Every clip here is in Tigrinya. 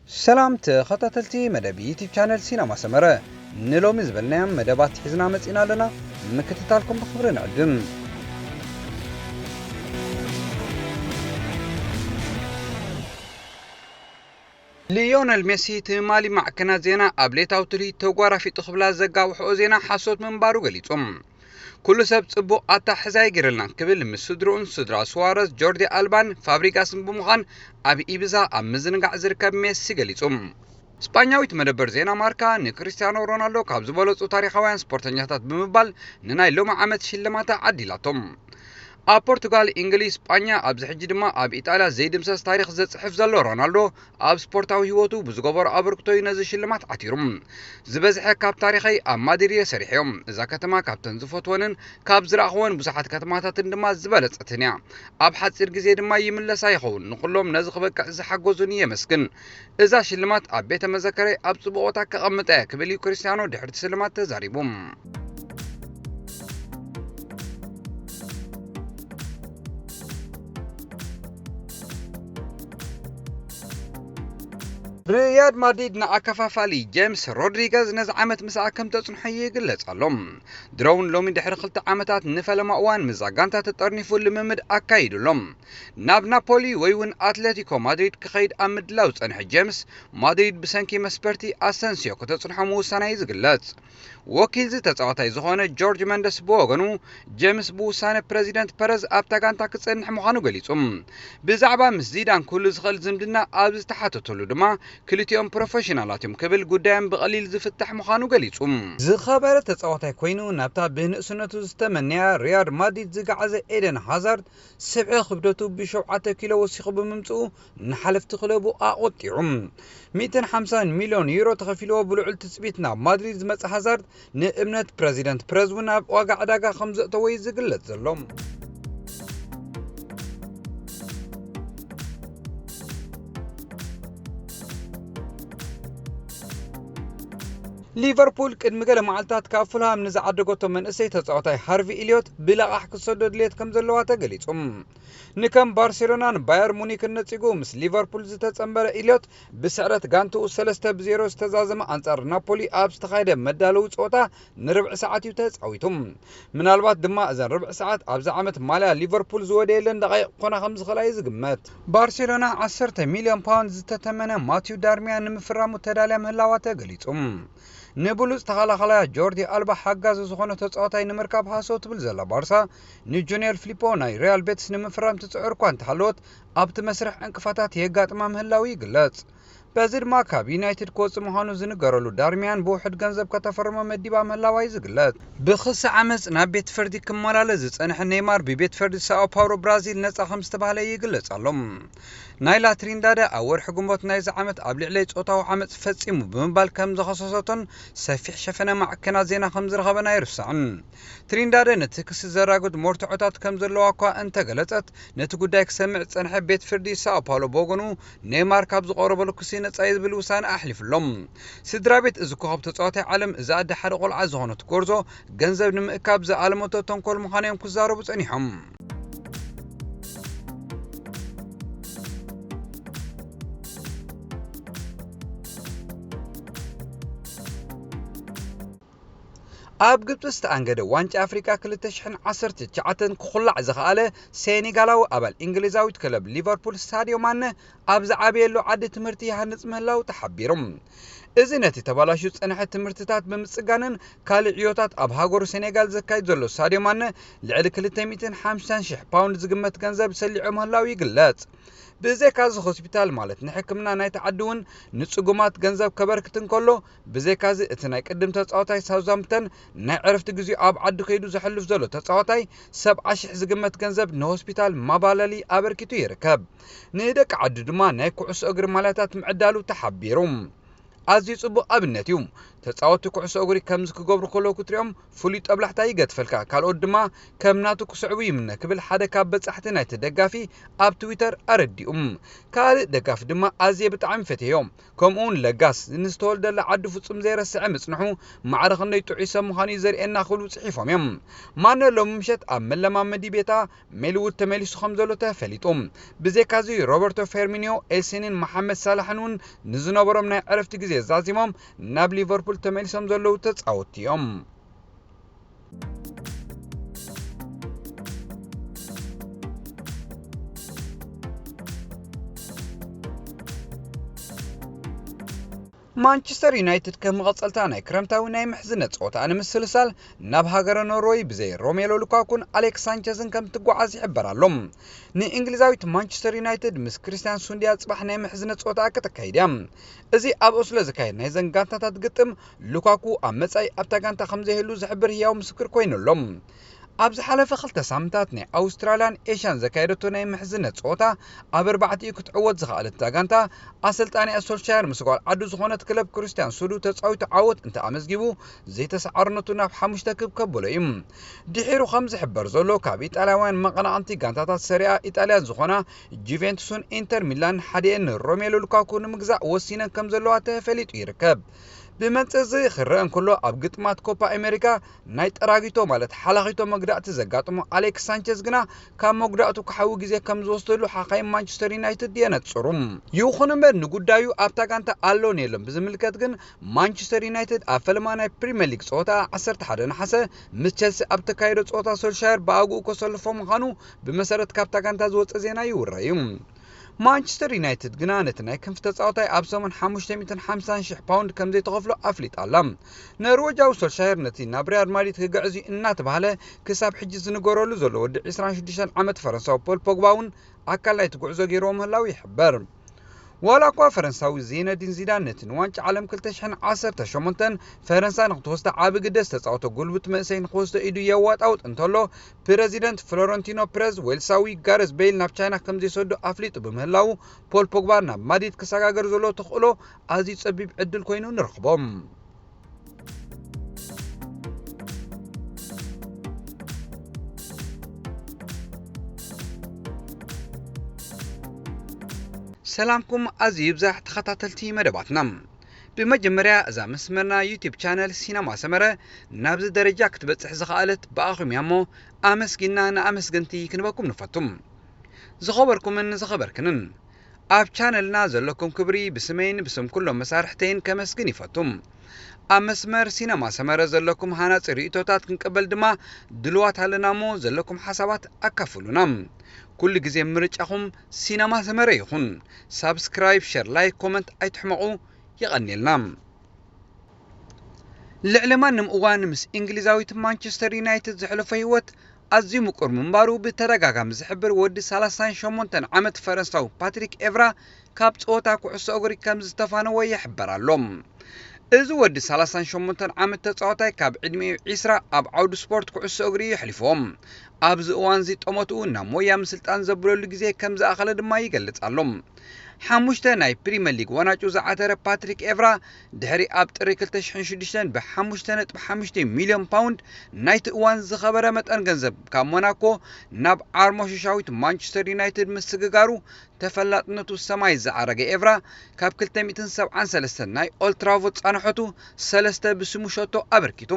ሰላም ተኸታተልቲ መደብ ዩቲብ ቻነል ሲነማ ሰመረ፣ ንሎሚ ዝበልናዮም መደባት ሒዝና መጺና ኣለና። ምክትታልኩም ብኽብሪ ንዕድም። ሊዮነል ሜሲ ትማሊ ማዕከናት ዜና ኣብ ሌታዊ ትልሂት ተጓራፊጡ ክብላ ዘጋውሕኦ ዜና ሓሶት ምንባሩ ገሊጹ። ኩሉ ሰብ ጽቡቕ ኣታሕዛ ይገይረልና ክብል ምስ ስድርኡን ስድራ ሱዋረዝ፣ ጆርዲ ኣልባን ፋብሪጋስን ብምዃን ኣብ ኢብዛ ኣብ ምዝንጋዕ ዝርከብ ሜሲ ገሊጹ። ስጳኛዊት መደበር ዜና ማርካ ንክሪስቲያኖ ሮናልዶ ካብ ዝበለጹ ታሪኻውያን ስፖርተኛታት ብምባል ንናይ ሎሚ ዓመት ሽልማታ ዓዲላቶም። ኣብ ፖርቱጋል፣ እንግሊዝ፣ ስጳኛ፣ ኣብዚ ሕጂ ድማ ኣብ ኢጣልያ ዘይድምሰስ ታሪኽ ዘጽሕፍ ዘሎ ሮናልዶ፣ ኣብ ስፖርታዊ ህይወቱ ብዝገበሮ ኣበርክቶ እዩ ነዚ ሽልማት ዓቲሩ። ዝበዝሐ ካብ ታሪኸይ ኣብ ማድሪድ እየ ሰሪሐዮ። እዛ ከተማ ካብተን ዝፈትወንን ካብ ዝረኣኽወን ብዙሓት ከተማታትን ድማ ዝበለጸትን እያ። ኣብ ሓጺር ግዜ ድማ ይምለሳ ይኸውን። ንኹሎም ነዚ ክበቅዕ ዝሓገዙኒ የመስግን። እዛ ሽልማት ኣብ ቤተ መዘከረይ ኣብ ጽቡቕ ቦታ ከቐምጣ እየ ክብል እዩ ክሪስቲያኖ ድሕሪ እቲ ሽልማት ተዛሪቡ። ሪያድ ማድሪድ ንኣከፋፋሊ ጄምስ ሮድሪገዝ ነዚ ዓመት ምስኣ ከም ተጽንሖ ይግለጽ ኣሎ። ድሮውን ሎሚ ድሕሪ ክልተ ዓመታት ንፈለማ እዋን ምስዛ ጋንታ ተጠርኒፉ ልምምድ ኣካይዱ ኣሎ። ናብ ናፖሊ ወይ እውን ኣትሌቲኮ ማድሪድ ክኸይድ ኣብ ምድላው ዝጸንሐ ጄምስ፣ ማድሪድ ብሰንኪ መስበርቲ ኣሰንሲዮ ከተጽንሖ ምውሳና እዩ ዝግለጽ። ወኪል እዚ ተጻዋታይ ዝኾነ ጆርጅ መንደስ ብወገኑ፣ ጄምስ ብውሳነ ፕረዚደንት ፐረዝ ኣብታ ጋንታ ክጸንሕ ምዃኑ ገሊጹ። ብዛዕባ ምስ ዚዳን ክህሉ ዝኽእል ዝምድና ኣብ ዝተሓተተሉ ድማ፣ ክልቲኦም ፕሮፌሽናላት እዮም ክብል ጉዳዮም ብቐሊል ዝፍታሕ ምዃኑ ገሊጹ። ዝኸበረ ተጻዋታይ ኮይኑ ናብታ ብንእስነቱ ዝተመንያ ሪያድ ማድሪድ ዝገዓዘ ኤደን ሃዛርድ፣ ስብሒ ክብደቱ ብሸውዓተ ኪሎ ወሲኹ ብምምጽኡ ንሓለፍቲ ክለቡ ኣቖጢዑ። ሚእትን ሓምሳን ሚልዮን ዩሮ ተኸፊልዎ ብልዑል ትጽቢት ናብ ማድሪድ ዝመጸ ሃዛርድ፣ ንእምነት ፕረዚደንት ፐረዝ እውን ኣብ ዋጋ ዕዳጋ ከም ዘእተዎ እዩ ዝግለጽ ዘሎ። ሊቨርፑል ቅድሚ ገለ መዓልታት ካብ ፉልሃም ንዝዓደገቶ መንእሰይ ተጻዋታይ ሃርቪ ኢልዮት ብለቓሕ ክትሰዶ ድልየት ከም ዘለዋ ተገሊጹ። ንከም ባርሴሎናን ባየር ሙኒክን ነጺጉ ምስ ሊቨርፑል ዝተጸንበረ ኢልዮት፣ ብስዕረት ጋንትኡ ሰለስተ ብ ዜሮ ዝተዛዘመ ኣንጻር ናፖሊ ኣብ ዝተኻየደ መዳለዊ ጸወታ ንርብዒ ሰዓት እዩ ተጻዊቱ። ምናልባት ድማ እዘን ርብዒ ሰዓት ኣብዚ ዓመት ማልያ ሊቨርፑል ዝወደየለን ደቓይቕ ክኾና ከም ዝኽእላ እዩ ዝግመት። ባርሴሎና ዓሰርተ ሚልዮን ፓውንድ ዝተተመነ ማቲው ዳርሚያን ንምፍራሙ ተዳልያ ምህላዋ ተገሊጹ። ንብሉጽ ተኸላኸላያ ጆርዲ ኣልባ ሓጋዚ ዝኾነ ተጻዋታይ ንምርካብ ሃሰው ትብል ዘላ ባርሳ፣ ንጁንየር ፍሊፖ ናይ ሪያል ቤትስ ንምፍራም ትጽዕር እኳ እንተሃለወት፣ ኣብቲ መስርሕ ዕንቅፋታት የጋጥማ ምህላው ይግለጽ። በዚ ድማ ካብ ዩናይትድ ክወጽእ ምዃኑ ዝንገረሉ ዳርሚያን ብውሑድ ገንዘብ ከተፈርሞ መዲባ ምህላዋ እዩ ዝግለጽ። ብክሲ ዓመጽ ናብ ቤት ፍርዲ ክመላለስ ዝጸንሐ ኔይማር ብቤት ፍርዲ ሳኦ ፓውሎ ብራዚል ነጻ ከም ዝተባህለ ይግለጽ ኣሎ። ናይላ ትሪንዳደ ኣብ ወርሒ ግንቦት ናይዚ ዓመት ኣብ ልዕለይ ጾታዊ ዓመጽ ፈጺሙ ብምባል ከም ዝኸሰሰቶን ሰፊሕ ሸፈነ ማዕከናት ዜና ከም ዝረኸበን ኣይርሳዕን። ትሪንዳደ ነቲ ክሲ ዘራጉድ መርትዖታት ከም ዘለዋ እኳ እንተገለጸት፣ ነቲ ጉዳይ ክሰምዕ ዝጸንሐ ቤት ፍርዲ ሳኦ ፓውሎ ብወገኑ ኔይማር ካብ ዝቐረበሉ ክሲ ነጻ እዩ ዝብል ውሳነ ኣሕሊፉሎም። ስድራ ቤት እዚ ኮኸብ ተጻዋታይ ዓለም፣ እዛ ኣደ ሓደ ቆልዓ ዝኾነት ጎርዞ፣ ገንዘብ ንምእካብ ዝኣለመቶ ተንኮል ምዃኑ እዮም ክዛረቡ ጸኒሖም። ኣብ ግብጺ ዝተኣንገደ ዋንጫ ኣፍሪቃ ክልተ ሽሕን ዓሰርተ ትሽዓተን ክኹላዕ ዝኸኣለ ሴኔጋላዊ ኣባል እንግሊዛዊት ክለብ ሊቨርፑል ሳድዮ ማነ፣ ኣብ ዝዓበየሉ ዓዲ ትምህርቲ ይሃንጽ ምህላው ተሓቢሩ። እዚ ነቲ ተባላሹ ዝጸንሐ ትምህርትታት ብምጽጋንን ካልእ ዕዮታት ኣብ ሃገሩ ሴኔጋል ዘካይድ ዘሎ ሳድዮ ማነ፣ ልዕሊ ክልተ ሚእትን ሓምሳን ሽሕ ፓውንድ ዝግመት ገንዘብ ሰሊዑ ምህላው ይግለጽ። ብዘይካዚ ሆስፒታል ማለት ንሕክምና ናይቲ ዓዲ እውን ንጽጉማት ገንዘብ ከበርክት እንከሎ፣ ብዘይካዚ እቲ ናይ ቅድም ተጻዋታይ ሳውዛምፕተን ናይ ዕረፍቲ ግዜኡ ኣብ ዓዱ ከይዱ ዘሕልፍ ዘሎ ተጻዋታይ ሰብዓ ሽሕ ዝግመት ገንዘብ ንሆስፒታል ማባለሊ ኣበርኪቱ ይርከብ። ንደቂ ዓዱ ድማ ናይ ኩዕሶ እግሪ ማልያታት ምዕዳሉ ተሓቢሩ። ኣዝዩ ጽቡቕ ኣብነት እዩ። ተጻወትቲ ኩዕሶ እግሪ ከምዚ ክገብሩ ከለዉ ክትሪኦም ፍሉይ ጠብላሕታ ይገድፈልካ፣ ካልኦት ድማ ከም ናቱ ክስዕቡ ይምነ ክብል ሓደ ካብ በጻሕቲ ናይቲ ደጋፊ ኣብ ትዊተር ኣረዲኡ። ካልእ ደጋፊ ድማ ኣዝየ ብጣዕሚ ፈትየዮ፣ ከምኡውን ለጋስ ንዝተወልደላ ዓዱ ፍጹም ዘይረስዐ ምጽንሑ ማዕረ ክንደይ ጥዑይ ሰብ ምዃኑ እዩ ዘርእየና ክብሉ ጽሒፎም እዮም። ማነ ሎሚ ምሸት ኣብ መለማመዲ ቤታ ሜልውድ ተመሊሱ ከም ዘሎ ተፈሊጡ። ብዘይካዚ ሮበርቶ ፌርሚኒዮ፣ ኤልሲንን መሓመድ ሳላሕን እውን ንዝነበሮም ናይ ዕረፍቲ ግዜ ዛዚሞም ናብ ሊቨርፑል ተመሊሶም ዘለዉ ተጻወትቲ እዮም። ማንቸስተር ዩናይትድ ከም መቐጸልታ ናይ ክረምታዊ ናይ ምሕዝነት ጸወታ ንምስልሳል ናብ ሃገረ ኖርወይ ብዘይ ሮሜሎ ሉካኩን ኣሌክስ ሳንቸዝን ከም ትጓዓዝ ይሕበር ኣሎ። ንእንግሊዛዊት ማንቸስተር ዩናይትድ ምስ ክሪስቲያን ሱንድያ ጽባሕ ናይ ምሕዝነት ጸወታ ከተካይድ እያ። እዚ ኣብ ኦስሎ ዝካየድ ናይ ዘን ጋንታታት ግጥም ሉካኩ ኣብ መጻኢ ኣብታ ጋንታ ከም ዘይህሉ ዝሕብር ህያው ምስክር ኮይኑ ኣሎ። ኣብ ዝሓለፈ ክልተ ሳምንታት ናይ ኣውስትራልያን ኤሽያን ዘካየደቶ ናይ ምሕዝነት ጸወታ ኣብ ኣርባዕቲኡ ክትዕወት ዝኸኣለት እታ ጋንታ ኣሰልጣኒኣ ሶልሻየር ምስ ጓል ዓዱ ዝኾነት ክለብ ክርስቲያን ሱዱ ተጻዊቱ ዓወት እንተ ኣመዝጊቡ ዘይተሰዓርነቱ ናብ ሓሙሽተ ክብ ከበሎ እዩ። ድሒሩ ከም ዝሕበር ዘሎ ካብ ኢጣልያውያን መቐናቕንቲ ጋንታታት ሰሪኣ ኢጣልያን ዝኾና ጁቬንቱስን ኢንተር ሚላን ሓዲኤን ሮሜሎ ሉካኩ ንምግዛእ ወሲነን ከም ዘለዋ ተፈሊጡ ይርከብ። ብመንጽር እዚ ክረአ እንከሎ ኣብ ግጥማት ኮፓ ኣሜሪካ ናይ ጠራጊቶ ማለት ሓላኺቶ መጉዳእቲ ዘጋጥሞ ኣሌክስ ሳንቸዝ ግና ካብ መጉዳእቱ ክሓዊ ግዜ ከም ዝወስደሉ ሓኻይም ማንቸስተር ዩናይትድ የነጽሩ። ይኹን እምበር ንጉዳዩ ኣብታ ጋንታ ኣሎን የሎን ብዝምልከት ግን ማንቸስተር ዩናይትድ ኣብ ፈለማ ናይ ፕሪምየር ሊግ ጸወታ ዓሰርተ ሓደ ነሓሰ ምስ ቸልሲ ኣብ ተካየዶ ጸወታ ሶልሻየር ብኣግኡ ከሰልፎ ምዃኑ ብመሰረት ካብታ ጋንታ ዝወጸ ዜና ይውረ እዩ። ማንቸስተር ዩናይትድ ግና ነቲ ናይ ክንፊ ተጻዋታይ ኣብ ሰሙን ሓሙሽተ ሚእትን ሓምሳን ሽሕ ፓውንድ ከም ዘይተኸፍሎ ኣፍሊጣ ኣላ። ኖርወጃዊ ሶልሻየር ነቲ ናብ ሪያል ማድሪድ ክግዕዝ እዩ እናተባህለ ክሳብ ሕጂ ዝንገረሉ ዘሎ ወዲ ዕስራን ሽዱሽተን ዓመት ፈረንሳዊ ፖል ፖግባ እውን ኣካል ናይቲ ጉዕዞ ገይርዎ ምህላዉ ይሕበር። ዋላ እኳ ፈረንሳዊ ዚነዲን ዚዳን ነቲ ንዋንጫ ዓለም ክልተ ሽሕን ዓሰርተ ሸሞንተን ፈረንሳ ንክትወስዳ ዓቢ ግደ ዝተጻወተ ጉልብት መንእሰይ ንክወስዶ ኢዱ የዋጣውጥ እንተሎ፣ ፕረዚደንት ፍሎረንቲኖ ፕረዝ ዌልሳዊ ጋረዝ ቤይል ናብ ቻይና ከም ዘይሰዶ ኣፍሊጡ ብምህላዉ፣ ፖል ፖግባ ናብ ማድሪድ ክሰጋገር ዘሎ ተኽእሎ ኣዝዩ ጸቢብ ዕድል ኮይኑ ንረኽቦ። ሰላምኩም ኣዝዩ ይብዛሕ ተኸታተልቲ መደባትና። ብመጀመርያ እዛ መስመርና ዩቲዩብ ቻነል ሲነማ ሰመረ ናብዚ ደረጃ ክትበጽሕ ዝኸኣለት ብኣኹም እያ እሞ ኣመስጊንና ንኣመስገንቲ ክንበኩም ንፈቱም። ዝኸበርኩምን ዝኸበርክንን፣ ኣብ ቻነልና ዘለኩም ክብሪ ብስመይን ብስም ኩሎም መሳርሕተይን ከመስግን ይፈቱም። ኣብ መስመር ሲነማ ሰመረ ዘለኩም ሃናጺ ርእይቶታት ክንቅበል ድማ ድልዋት ኣለና እሞ ዘለኩም ሓሳባት ኣካፍሉና። ኩሉ ግዜ ምርጫኹም ሲነማ ሰመረ ይኹን። ሳብስክራይብ፣ ሸር፣ ላይክ፣ ኮመንት ኣይትሕመቑ። የቐንየልና። ልዕሊ ማንም እዋን ምስ እንግሊዛዊት ማንቸስተር ዩናይትድ ዘሕለፎ ህይወት ኣዝዩ ምቁር ምንባሩ ብተደጋጋሚ ዝሕብር ወዲ ሰላሳን ሸሞንተን ዓመት ፈረንሳዊ ፓትሪክ ኤቭራ ካብ ጸወታ ኩዕሶ እግሪ ከም ዝተፋነወ ይሕበር ኣሎ። እዚ ወዲ ሰላሳን ሸሞንተን ዓመት ተጻዋታይ ካብ ዕድሜኡ ዒስራ ኣብ ዓውዲ ስፖርት ኩዕሶ እግሪ እዩ ኣሕሊፍዎ። ኣብዚ እዋንዚ ጠመትኡ ናብ ሞያ ምስልጣን ዘብለሉ ግዜ ከም ዝኣኸለ ድማ ይገልጽ ኣሎ። ሓሙሽተ ናይ ፕሪምየር ሊግ ዋናጩ ዝዓተረ ፓትሪክ ኤቭራ ድሕሪ ኣብ ጥሪ ክልተ ሽሕን ሽዱሽተን ብሓሙሽተ ነጥቢ ሓሙሽተ ሚልዮን ፓውንድ ናይቲ እዋን ዝኸበረ መጠን ገንዘብ ካብ ሞናኮ ናብ ዓርሞሽሻዊት ማንቸስተር ዩናይትድ ምስግጋሩ ተፈላጥነቱ ሰማይ ዝዓረገ ኤቭራ ካብ ክልተ ሚእትን ሰብዓን ሰለስተን ናይ ኦልትራፎርድ ጻንሖቱ ሰለስተ ብስሙ ሸቶ ኣበርኪቱ።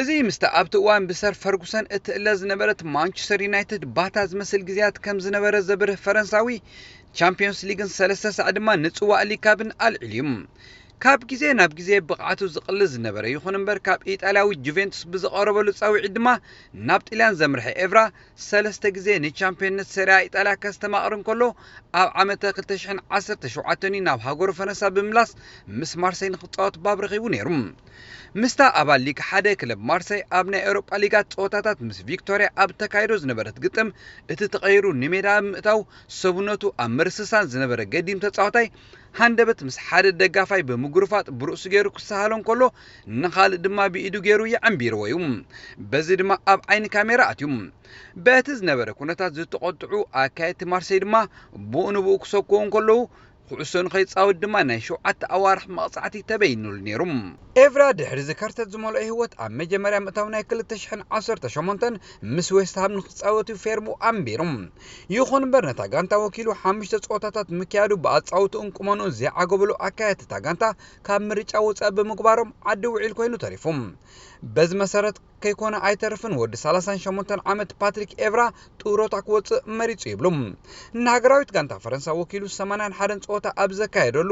እዚ ምስቲ ኣብቲ እዋን ብሰር ፈርጉሰን እትእለ ዝነበረት ማንቸስተር ዩናይትድ ባታ ዝመስል ግዜያት ከም ዝነበረ ዘብርህ ፈረንሳዊ፣ ቻምፒዮንስ ሊግን ሰለስተ ሳዕ ድማ ንጽዋእ ሊግ ካብን ኣልዒሉ እዩ። ካብ ግዜ ናብ ግዜ ብቕዓቱ ዝቕልል ዝነበረ ይኹን እምበር ካብ ኢጣልያዊ ጁቬንቱስ ብዝቐረበሉ ጻውዒት ድማ ናብ ጥልያን ዘምርሐ ኤቭራ ሰለስተ ግዜ ንቻምፒዮንነት ሰሪያ ኢጣልያ ከስተማቕር እንከሎ ኣብ ዓመተ ክልተ ሽሕን ዓሰርተ ሸውዓተን እዩ ናብ ሃገሩ ፈረንሳ ብምምላስ ምስ ማርሰይ ንክጻወት ባብ ረኺቡ ነይሩ። ምስታ ኣባል ሊግ ሓደ ክለብ ማርሰይ ኣብ ናይ ኤውሮጳ ሊጋት ጸወታታት ምስ ቪክቶርያ ኣብ ተካይዶ ዝነበረት ግጥም እቲ ተቐይሩ ንሜዳ ብምእታው ሰብነቱ ኣብ ምርስሳን ዝነበረ ገዲም ተጻዋታይ ሃንደበት ምስ ሓደ ደጋፋይ ብምጉርፋጥ ብርእሱ ገይሩ ክሰሃሎ እንከሎ ንኻልእ ድማ ብኢዱ ገይሩ የዐንቢርዎ እዩ። በዚ ድማ ኣብ ዓይኒ ካሜራ ኣትዩ። በቲ ዝነበረ ኩነታት ዝተቖጥዑ ኣካየድቲ ማርሰይ ድማ ብኡ ንብኡ ክሰክዎ እንከለዉ ኩዕሶ ንኸይጻወት ድማ ናይ ሸውዓተ ኣዋርሕ መቕጻዕቲ ተበይኑሉ ነይሩ። ኤቭራ ድሕሪ እዚ ከርተት ዝመልኦ ህይወት ኣብ መጀመርያ ምእታው ናይ ክልተ ሽሕን ዓሰርተ ሸሞንተን ምስ ዌስትሃም ንክጻወት እዩ ፌርሙ ኣንቢሩ። ይኹን እምበር ነታ ጋንታ ወኪሉ ሓሙሽተ ጸወታታት ምክያዱ ብኣጻውትኡን ቁመንኡን ዘይዓገበሉ ኣካየድቲ እታ ጋንታ ካብ ምርጫ ወጻኢ ብምግባሮም ዓዲ ውዒል ኮይኑ ተሪፉ። በዚ መሰረት ከይኮነ ኣይተርፍን ወዲ ሰላሳን ሸሞንተን ዓመት ፓትሪክ ኤቭራ ጡሮታ ክወፅእ መሪፁ ይብሉ። ንሃገራዊት ጋንታ ፈረንሳ ወኪሉ ሰማንያን ሓደን ፀወታ ኣብ ዘካየደሉ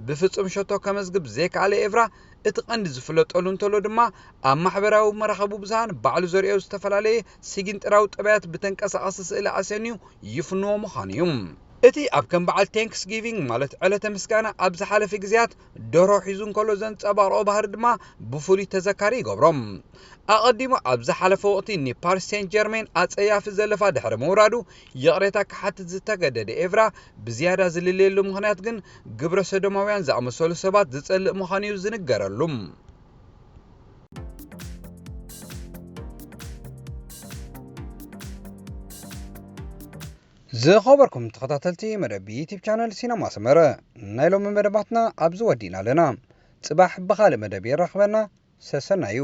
ብፍፁም ሸቶ ከመዝግብ ዘይከኣለ ኤቭራ እቲ ቀንዲ ዝፍለጠሉ እንተሎ ድማ ኣብ ማሕበራዊ መራኸቢ ብዙሃን ባዕሉ ዘርእዮ ዝተፈላለየ ሲጊንጥራዊ ጠባያት ብተንቀሳቐሲ ስእሊ ኣሰንዩ ይፍንዎ ምዃኑ እዩ። እቲ ኣብ ከም በዓል ቴንክስ ጊቪንግ ማለት ዕለተ ምስጋና ኣብ ዝሓለፈ ግዜያት ደርሆ ሒዙ እንከሎ ዘንጸባርቖ ባህሪ ድማ ብፍሉይ ተዘካሪ ይገብሮ። ኣቐዲሙ ኣብ ዝሓለፈ ወቕቲ ንፓሪስ ሴንት ጀርሜን ኣጸያፊ ዘለፋ ድሕሪ ምውራዱ ይቕሬታ ክሓትት ዝተገደደ ኤቭራ ብዝያዳ ዝልለየሉ ምኽንያት ግን ግብረ ሰዶማውያን ዝኣመሰሉ ሰባት ዝጸልእ ምዃኑ እዩ ዝንገረሉ። ዝኸበርኩም ተኸታተልቲ መደብ ዩቲብ ቻነል ሲነማ ሰመረ፣ ናይ ሎሚ መደባትና ኣብዚ ወዲእና ኣለና። ጽባሕ ብኻልእ መደብ የራኽበና። ሰሰናዩ።